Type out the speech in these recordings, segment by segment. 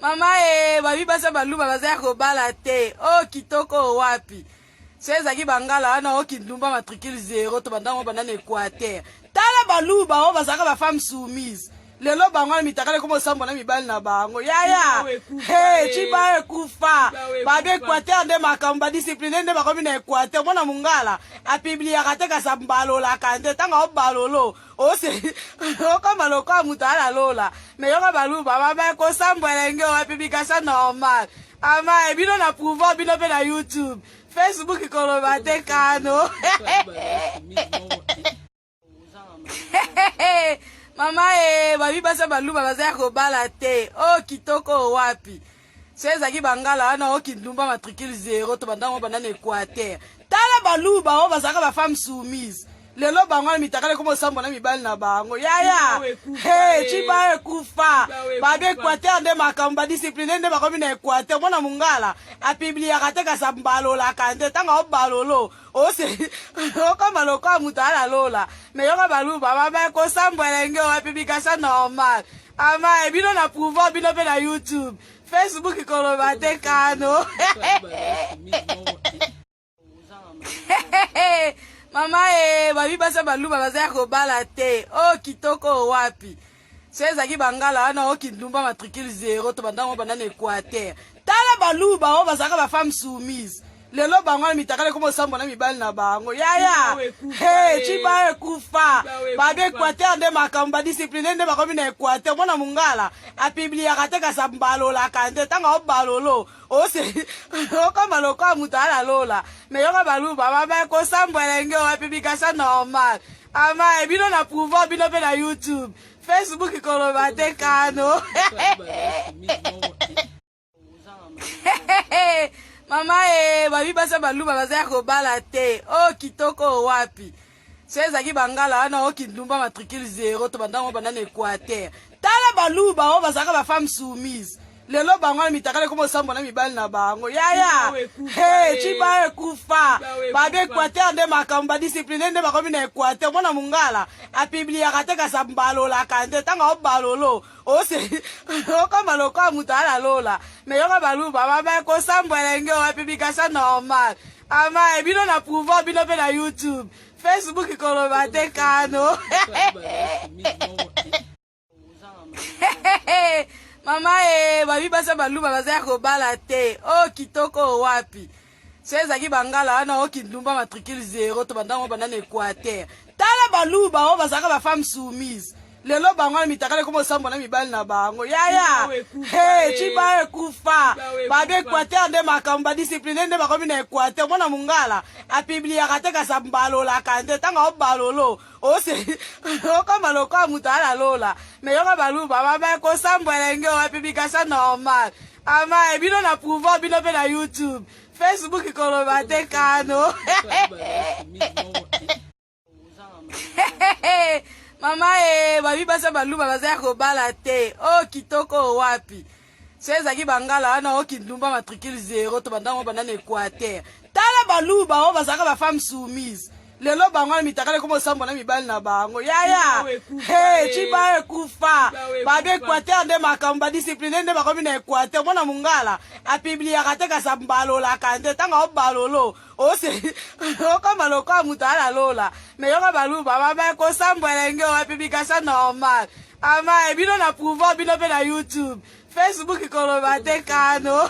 Mama e babi basi baluba baza ya kobala te. Oh kitoko wapi? So ezalaki bangala wana o kindumba matricule zero to bandango banda na Equateur. Tala baluba oyo bazalaka ba femme soumise. Lelo bango wana mitakala ekoma osambwa na mibali na bango. Yaya, hey, tshiba ekufa. Babi Equateur nde makambo ba discipline nde bakomi na Equateur. Mwana mongala apibliaka te kasi ambalolaka nde ntango aobalolo ose okoma lokola moto ala lola me yoka baluba mama kosambwa elenge owa publication normal ama bino na pouvoir bino mpe na youtube facebook koloba te kano. Mama e babi basi baluba baza ya kobala te. O kitoko wapi? So ezalaki bangala wana o kindumba matricule zero to bandango banda na Equateur. Tala baluba oyo bazalaka ba femme soumise. Lelo bango wana mitakala ekoma osambwa na mibali na bango. Yaya, hey, tshiba ekufa. Babi Equateur nde makambo ba discipline nde bakomi na Equateur. Mwana mongala apibliaka te kasi ambalolaka nde ntango aobalolo ose okoma lokola moto ala lola. Me yoka baluba mama kosambwa elenge owa publication normal. Ama bino na pouvoir bino mpe na youtube facebook koloba te kano. Mama e babi basi baluba baza ya kobala te. O kitoko wapi? So ezalaki bangala wana o kindumba matricule zero to bandango banda na Equateur. Tala baluba oyo bazalaka ba femme soumise. Lelo bango wana mitakala ekoma osambwa na mibali na bango. Yaya, hey, tshiba ekufa. Babi Equateur nde makambo ba discipline nde bakomi na Equateur. Mwana mongala apibliaka te kasi ambalolaka nde ntango aobalolo ose okoma lokola moto ala lola. Me yoka baluba mama kosambwa elenge owa publication normal. Ama bino na pouvoir bino mpe na youtube facebook koloba te kano. Mama e babi basi baluba baza ya kobala te. O kitoko wapi? So ezalaki bangala wana o kindumba matricule zero to bandango banda na Equateur. Tala baluba oyo bazalaka ba femme soumise. Lelo bango wana mitakala ekoma osambwa na mibali na bango. Yaya, hey, tshiba ekufa. Babi Equateur nde makambo ba discipline nde bakomi na Equateur. Mwana mongala apibliaka te kasi ambalolaka nde ntango aobalolo ose okoma lokola moto ala lola. Me yoka baluba mama kosambwa elenge owa publication normal. Ama bino na pouvoir bino mpe na youtube facebook koloba te kano. Mama e babi basi baluba baza ya kobala te. O kitoko wapi? So ezalaki bangala wana o kindumba matricule zero to bandango banda na Equateur. Tala baluba oyo bazalaka ba femme soumise. Lelo bango wana mitakala ekoma osambwa na mibali na bango. Yaya, hey, tshiba ekufa. Babi Equateur nde makambo ba discipline nde bakomi na Equateur. Mwana mongala apibliaka te kasi ambalolaka nde ntango aobalolo ose okoma lokola moto ala lola. Me yoka baluba mama kosambwa elenge owa publication normal. Ama bino na pouvoir bino mpe na youtube facebook koloba te kano. Mama e babi basi baluba baza ya kobala te. O kitoko wapi? So ezalaki bangala wana o kindumba matricule zero to bandango banda na Equateur. Tala baluba oyo bazalaka ba femme soumise. Lelo bango wana mitakala ekoma osambwa na mibali na bango. Yaya, hey, tshiba ekufa. Babi Equateur nde makambo ba discipline nde bakomi na Equateur. Mwana mongala apibliaka te kasi ambalolaka nde ntango aobalolo ose okoma lokola moto ala lola. Me yoka baluba mama kosambwa elenge owa publication normal. Ama bino na pouvoir bino mpe na youtube facebook koloba te kano.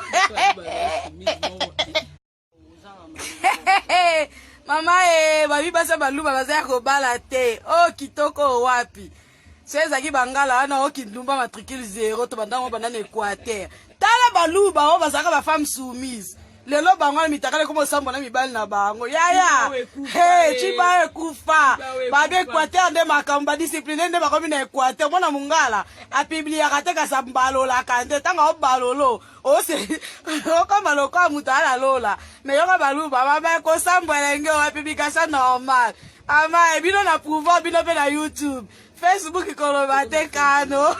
Mama e babi basi baluba baza ya kobala te. O kitoko wapi? So ezalaki bangala wana o kindumba matricule zero to bandango banda na Equateur. Tala baluba oyo bazalaka ba femme soumise. Lelo bango wana mitakala ekoma osambwa na mibali na bango. Yaya, hey, tshiba ekufa. Babi Equateur nde makambo ba discipline nde bakomi na Equateur. Mwana mongala apibliaka te kasi ambalolaka nde ntango aobalolo ose okoma lokola moto ala lola. Me yoka baluba mama kosambwa elenge owa publication normal. Ama bino na pouvoir bino mpe na youtube facebook koloba te kano.